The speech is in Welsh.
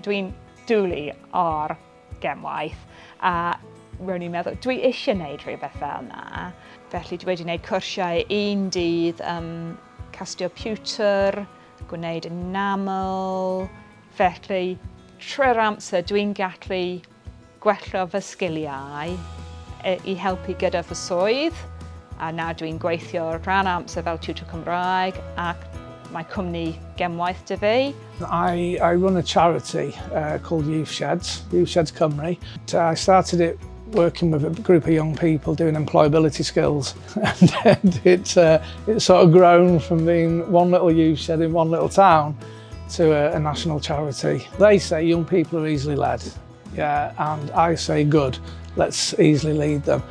Dwi'n dwlu ar gemwaith a ro'n i'n meddwl, dwi eisiau gwneud rhywbeth fel 'na. Felly dwi wedi gwneud cwrsiau un dydd um, castio pewter, gwneud enamel. Felly trwy'r amser dwi'n gallu gwella fy sgiliau i helpu gyda fy swydd a nawr dwi'n gweithio rhan amser fel tutor Cymraeg ac mae cwmni gemwaith 'da fi. I run a charity called Youth Sheds, Youth Sheds Cymru. I started it working with a group of young people doing employability skills and it's sort of grown from being one little youth shed in one little town to a national charity. They say young people are easily led, yeah, and I say good, let's easily lead them.